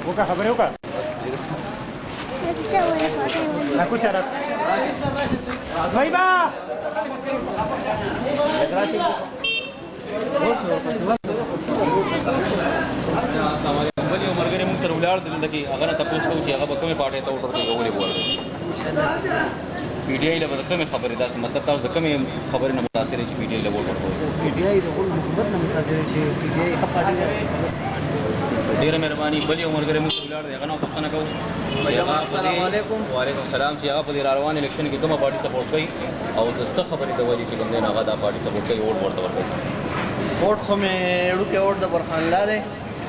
وکړه، خبرې وکړه. راکوچه را طيبه. السلام علیکم. بل یو ملګری موږ سره ولاړ دی دلته کې، هغه نه تپوس کوو چې هغه به کومې پارټۍ ته ووټ ورکوي او ولې به ورکوي. پي ټي آی له به د کومې خبرې داسې، مطلب تاسو د کومې خبرې نه متاثر یئ چې پي ټي آی له ووټ ورکوئ؟ پي ټي آی د ټول حکومت نه متاثر چې پي ټي آی ښه پارټي ده، زبردست. ډېره مهرباني. بل یو ملګری موږ سره ولاړ دی، هغه نه پوښتنه کوو چې هغه په السلام علیکم. وعلیکم السلام. چې هغه په دې را روان الیکشن کې کومه پارټي سپورټ کوي او د څه خبرې د وجې چې کوم دی نو هغه دا پارټي سپورټ کوي، ووټ ورته ورکوي. ووټ خو مې وړوکی ووټ د برخان لا دی،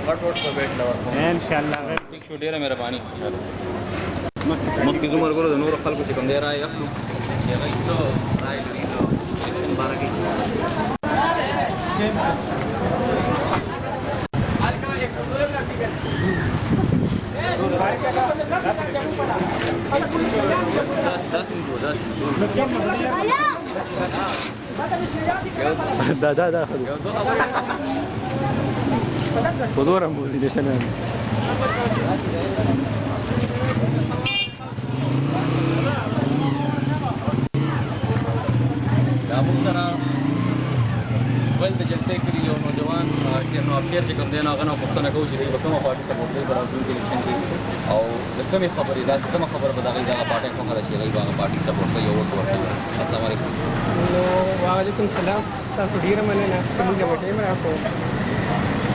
غټ ووټ په بیټ له ورکوم. ان شاء الله. ټیک شو، ډېره مهرباني. مخکې ځو ملګرو، د نورو خلکو چې کوم دی رایې اخلو چې هغوی څه رایې لري د الیکشن باره کې. داسې جوړ، داسې. دا دا دا خضورا موجودة سلام. دا موږ سره بل د جلسې کلي یو نوجوان شیر نواب شیر چې کوم دی نو هغه نه پوښتنه کوو چې دوی به کومه پارټي سپورټ کوي په راتلونکي الیکشن کې او د کومې خبرې، داسې کومه خبره به د هغوی دغه پارټۍ خوښه ده چې هغوی به هغه پارټي سپورټ کوي او ووټ ورکوي. السلام علیکم. نو وعلیکم سلام. تاسو ډیره مننه چې موږ له ټایم راکړو.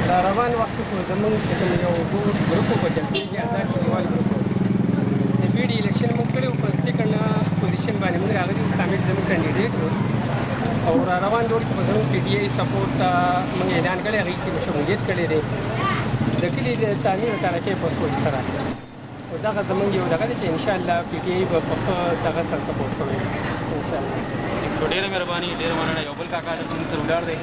را روان وخت کې خو زمونږ چې کوم یو ګروپ په جلسې کې، ازاد کلیوال ګروپ، د بي ډي الیکشن موږ کړی، په سیکنډ پوزیشن باندې موږ راغلي وو. کامیټ زموږ کاندیډیټ و او را روان دور کې به زموږ پي ټي آی سپورټ ته موږ اعلان کړی، هغې کې شمولیت کړی دی د کلي د تعمیر او ترقۍ په سوچ سره. او دغه زموږ یو دغه دی چې انشاءالله پي ټي آی به په ښه دغه سره سپورټ کوي انشاءالله. شو، ډېره مهرباني، ډېره مننه. یو بل کاکا دلته موږ سره ولاړ دی،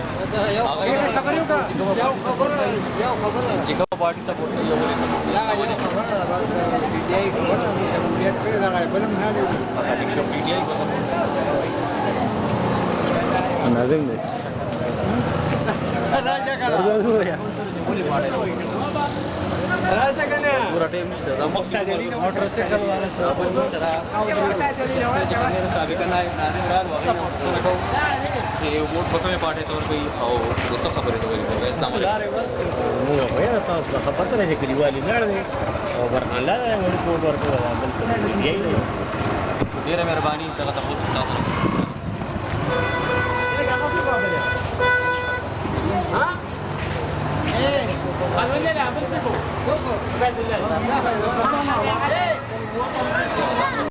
هغه خبرې وکړه. یو خبره، یو خبره. چې کومه پارټي سپورټ کوي او ولې سپورټ کوي. یو خبره ده، بس پي ټي آی خبره ده، شمولیت کړی دا بل هم نه دی. ټیک شو، پي ټي آی به سپورټ. ناظم دی. راشه کنه. راشه کنه. پورا ټایم نشته. دا مخکې موټر سایکل والا سره بل موږ سره چې کوم دی سابقه ناظم رال، هغې نه پوښتنه کوو چې ووټ به کومې پارټۍ ته ورکوي او د څه خبرې ته ورکوي. اسلام علیکم. موږ خو یاره تاسو ته ښه پته ده چې کلیوالي لړ دی او برخان لا دی، وړوکی ووټ ورکوو، دا بل څه دی. ډېره مهرباني. دغه تپوس تاسو نه. ها قالوا لي لا بل.